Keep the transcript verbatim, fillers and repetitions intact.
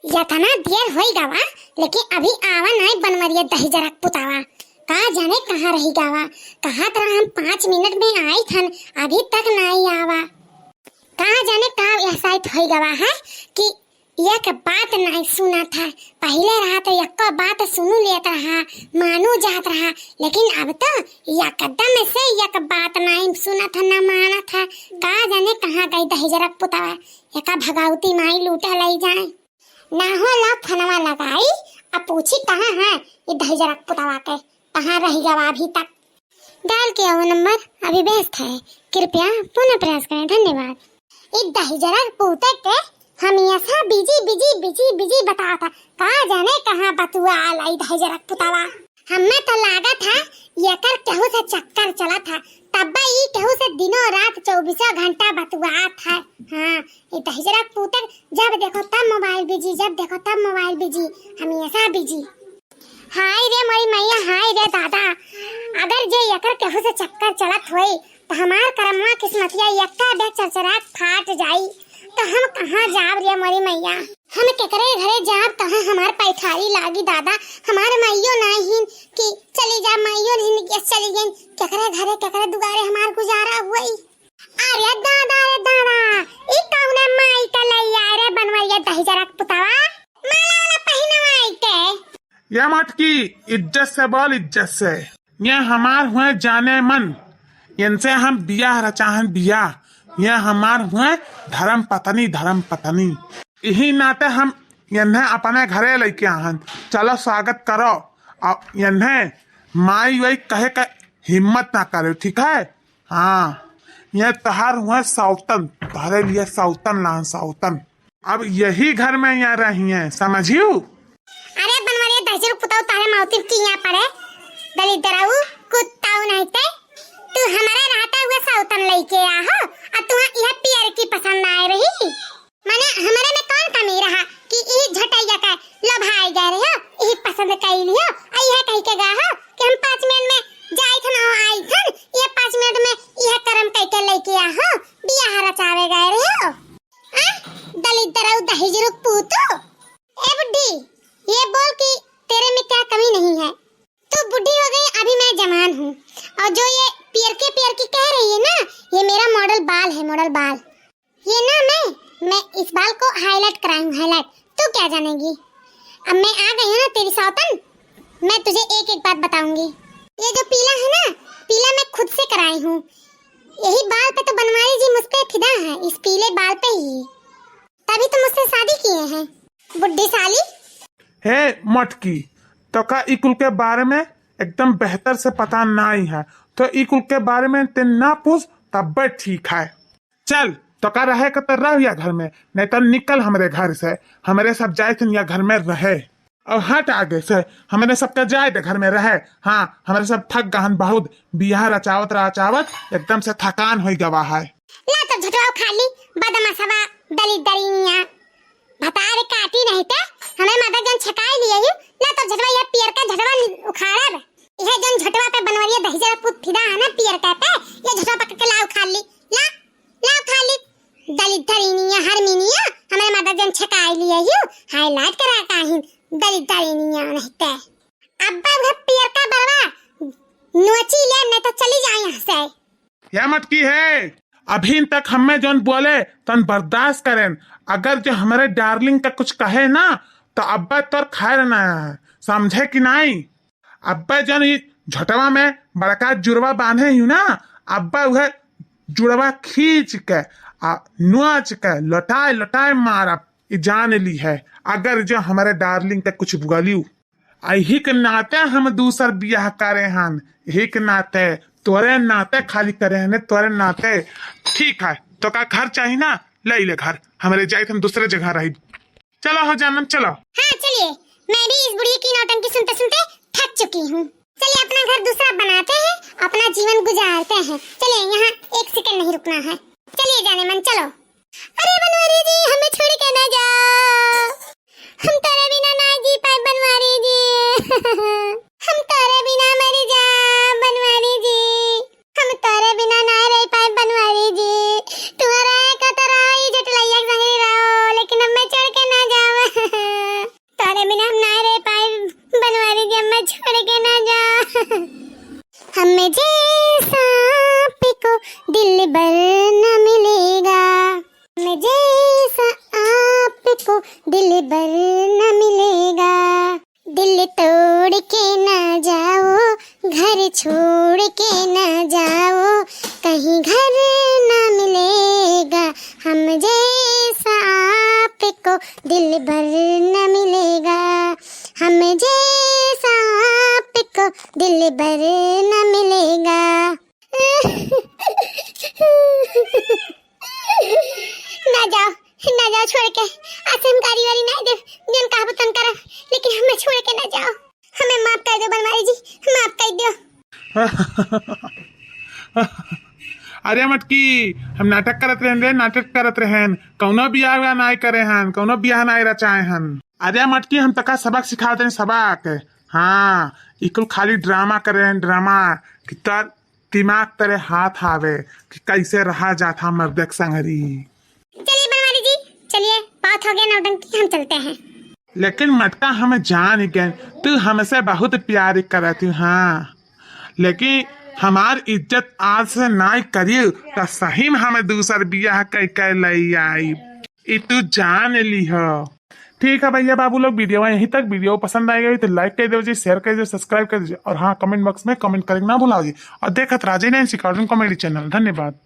यतना देर होई गवा, लेकिन अभी आवा नाई बनवरिया दहिजरक पुतावा। का जाने कहाँ रही गवा। कहा तरह हम पाँच मिनट में आई थन, अभी तक नाई आवा। का जाने का यह शायद होई गवा है कि एक बात नाई सुना था। पहिले रहा तो यक्को बात सुनू लेत रहा, मानू जात रहा, लेकिन अब तो एकदम से एक बात नाई सुना था, ना माना था। का जाने कहाँ गई दहिजरक पुतावा। एका भगवती माई लूटा लई जाए। ना हो ला फनवा लगाई, अब पूछी कहाँ है ये दहिजरक पुतावा के, कहाँ रही गवा अभी तक। डायल किया हुआ नंबर अभी व्यस्त है, कृपया पुनः प्रयास करें, धन्यवाद। ई दहिजरक पुते के हमेशा बिजी, बिजी, बिजी, बिजी बतावत है। का जाने कहाँ बतुआ आला ई दहिजरक पुतावा। हमें तो लागत है एकर केहू से चक्कर चलत है, तब्बे ई केहू से दिनों रात चउबीसों घंटा बतुआत है। हाँ, ई दहिजरक पुते जब देखो तब मोबाइल बिजी, जब देखो तब मोबाइल बिजी, हमेशा बिजी। हाय रे मोरी मैया, हाय रे दादा, अगर जे एकर केहू से चक्कर चलत होई, त हमार करमवा किस्मतिया एक्का बे चरचरात फाट जाई, त हम कहाँ जाब रे मोरी मैया? हम केकरे घरे जाब, कहाँ हमार पैठारी लागी दादा? हमार माइयो नाई हिन कि चली जा, माइयो हिन कि चली गई, केकरे घरे, केकरे दुआरे हमार गुजारा हुई? अरे दादा, अरे दादा, ई कौने माई का लइया रे बनवरिया दहिजरक पुतावा? माला वाला पहिनवाई के। ये मटकी, इज्जत से बोल, इज्जत से। ये हमार हुए जाने मन, इनसे हम बियाह रचाहन बियाह। ये हमार हुए धर्म पत्नी, धर्म पत्नी। यही नाते हम इन्हें अपने घरे लेके आहन। चलो स्वागत करो। अब इन्हें माई वाई कहे का हिम्मत ना करे, ठीक है? हाँ, ये तोहार हुए सौतन, तोहरे लिए सौतन लान सौतन। अब यही घर में यहाँ रही हैं, समझियो? अरे बनवरिया दहिजरक पुताऊ, तारे मौतिब की यहाँ पड़े, दलिद्दराऊ, कुत्ताऊ नहीं ते, तू हमारे रहता हुए सौतन लेके आहो, और तुम्हें यह पियर की पसंद आए रही। माने हमरे में कौन कमी रहा कि ई झटैया के लोभाई गए रहे हो, ई पसंद कई लियो, आ यह कही के गए हो कि हम पाँच मिनट में जाई थन और आई थन, ये पाँच मिनट में यह कर्म कई के लेके आ हो, बियाह रचावे गए रहे हो। आ? दलिद्दराऊ दहिजरक पूतो। ए बुड्ढी, ये बोल कि तेरे में क्या कमी नहीं है? तू बुड्ढी हो गई, अभी मैं जवान हूँ। और जो ये पियरकी पियरकी कह रही है ना, ये मेरा मॉडल बाल है, मॉडल बाल। ये ना मैं, मैं इस बाल को हाईलाइट कराई हूँ, हाईलाइट। तू क्या जानेगी? अब मैं आ गई हूँ ना तेरी सौतन, मैं तुझे एक एक बात बताऊंगी। ये जो पीला है ना, पीला मैं खुद से कराई हूँ। यही बाल पे तो बनवारी जी मुझ पे फिदा है, इस पीले बाल पे ही। तभी तो मुझसे शादी किए हैं, बुड्ढी साली। हे मटकी, तोका ई कुल के बारे में एकदम बेहतर से पता नाई है, तो ई कुल के बारे में ते ना पूछ, तब्बे ठीक है। चल, तोका रहे के तो रह या घर में, नहीं तो निकल हमरे घर से। हमरे सब जाए थे या घर में रहे। और हट आगे से, हमरे सबके जाए दे घर में रहे। हाँ, हमरे सब थक गहन बहुत, बियाह रचावत रचावत एकदम से थकान होई गवा है। ला तो झटवा उखाड़ ली, बदमाशवा, दलिद्दरिनिया। भतार काटी नहीं ते, हमें मदद जन छकाई लिए ही। ला तो झटवा, ये पियर का झटवा उखाड़ब। यह जन झटवा पे बनवरिया दहिजरक पूत फिदा है ना पियर का पे, ये झटवा पकड़ के ला उखाड़ ली। ला, ला उखाड़ ली। दलिद्दरिनिया, हरमिनिया, हमें मदद जन छकाई लिए ही। हाईलाइट करा काहिन, दलिद्दरिनिया नहीं ते। अब्बा वह पियर का बरवा नोची ले, नहीं तो चली जाए यहाँ से। या मटकी है, अभी तक हमें जौन बोले तन बर्दाश्त करेन, अगर जो हमरे डार्लिंग का कुछ कहे ना तो अब्बा तोर खैर ना है, समझे कि नाई? अब्बा जौन ई झोटवा में बड़का जुड़वा बांधे ही ना, अब्बा उहे जुड़वा खींच के आ नोच के लोटाए लोटाए मारब, ई जान ली है। अगर जो हमरे डार्लिंग के कुछ बोलियो, यही के नाते हम दूसर बियाह करे हन, यही के नाते, तोरे नाते खाली करे हन, तोरे नाते। ठीक है, तोका घर चाही ना, ले ले घर, हमरे जाइत हम दूसरे जगह रही। चलो हो जानम, चलो। हाँ चलिए, मैं भी इस बुढ़िया की नौटंकी सुनते सुनते थक चुकी हूँ। चलिए अपना घर दूसरा बनाते हैं, अपना जीवन गुजारते हैं। चलिए यहाँ एक सेकंड नहीं रुकना है। चलिए जाने मन चलो। अरे बनवारी जी, हमें छोड़ के ना जाओ, हम तोरे बिना ना जी पाए बनवारी जी। हम तोरे बिना मर जा बनवारी जी, हम तोरे बिना ना रह पाए बनवारी जी। तुम्हारा कतरा ही झटलैया संग रहो, लेकिन हमें छोड़ के ना जाओ। हम जैसा आपको दिलबर न मिलेगा, हम जैसा आपको दिलबर न मिलेगा। दिल तोड़ के ना जाओ, घर छोड़ के ना जाओ, कहीं घर ना मिलेगा। हम जैसा आपको दिलबर न मिलेगा, हम जैसा आपको दिलबर न मिलेगा। ना जाओ, ना जाओ छोड़ के। आज से हम गारी वारी ना देब, जौन कहबो तौन करब, लेकिन हमें छोड़ के ना जाओ। हमें माफ कर दो बनवारी जी, माफ कर दो। अरे मटकी, हम नाटक करत रहेन रे, नाटक करत रहेन। कौनो बियाह उयाह नाय करे हन, कौनो बियाह नाय रचाए हन। अरे मटकी, हम तका सबक सिखावत रहेन, सबक। हाँ, ई कुल खाली ड्रामा करे हन, ड्रामा। कि तोर दिमाग तरे हाथ आवे कि कैसे रहा जात हा मर्दे के संगरी। चलिए बनवारी जी, चलिए, बहुत हो गया नौटंकी, हम चलते हैं। लेकिन मटका, हम जान गए तू हमसे बहुत प्यार करत हू, हाँ, लेकिन हमार इज्जत आज से नाई करियो तो सही में हम दूसर बियाह कई के ले आई, ई तू जान लिह। ठीक है भैया बाबू लोग, वीडियो यहीं तक। वीडियो पसंद आएगा तो लाइक कर दीजिए, शेयर कर दीजिए, सब्सक्राइब कर दीजिए और हाँ, कमेंट बॉक्स में कमेंट करके ना भुलाओ जी। और देखत रहा जी नैन्सी कार्टून कॉमेडी चैनल। धन्यवाद।